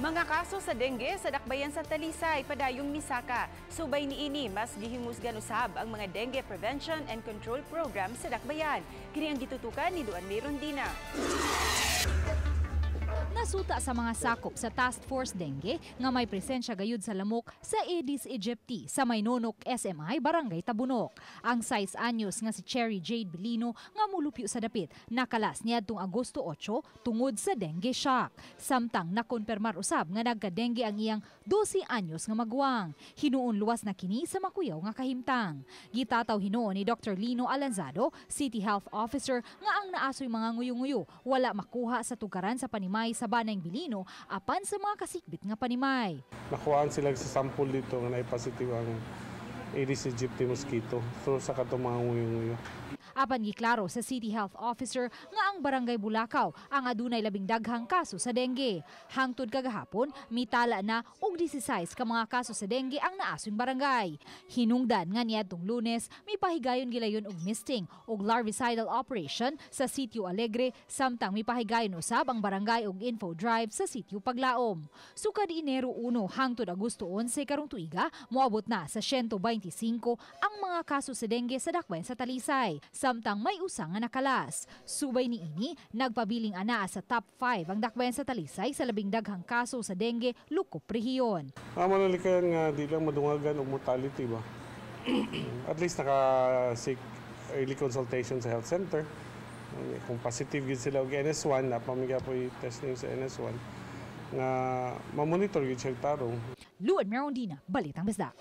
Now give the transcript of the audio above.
Mga kaso sa dengue sa dakbayan sa Talisay padayong misaka. Subay niini, mas gihimusgan usab ang mga dengue prevention and control program sa dakbayan. Kini ang gitutukan ni Duan Merondina. Nasuta sa mga sakop sa Task Force Dengue nga may presensya gayud sa lamok sa Aedes aegypti sa Maynonok SMI, Barangay Tabunok. Ang 6 anyos nga si Cherry Jade Belino nga mulupyo sa dapit nakalas niadtong Agosto 8 tungod sa dengue shock. Samtang nakonpermar usab nga nagka-dengue ang iyang 12 anyos nga maguwang. Hinuon luwas na kini sa makuyaw nga kahimtang. Gitataw hinuon ni Dr. Lino Alanzado, City Health Officer, nga ang naasoy mga nguyo-nguyo wala makuha sa tugaran sa panimay sa Banang Bilino apan sa mga kasikbit nga panimay. Nakuhaan sila sa sample dito nga naay positive ang Aedes aegypti mosquito through sa katong mga nguyo-nguyo. Apan giklaro sa City Health Officer nga ang Barangay Bulacau ang adunay labing daghang kaso sa dengue. Hangtod kagahapon, mitala na og 16 ka mga kaso sa dengue ang naasong barangay. Hinungdan nga niadtong Lunes, mipahigayon gilayon og misting og larvicidal operation sa Sitio Alegre, samtang mipahigayon usab ang barangay og info drive sa Sitio Paglaom. Sukad Enero 1 hangtod Agosto 11 karong tuiga, moabot na sa 125 ang mga kaso sa dengue sa dakbayan sa Talisay, samtang may usa nga nakalas. Subay niini, nagpabiling anaa sa top 5 ang dakbayan sa Talisay sa labing daghang kaso sa dengue lukop rehiyon. Ang manalikayan nga di lang madungagan og mortality ba. At least naka-seek early consultation sa health center. Kung positive gid sila og NS1, napamigya po i-test niyo sa NS1 nga ma-monitor gid siya tarong. Luan Merondina, Balitang Bisdak.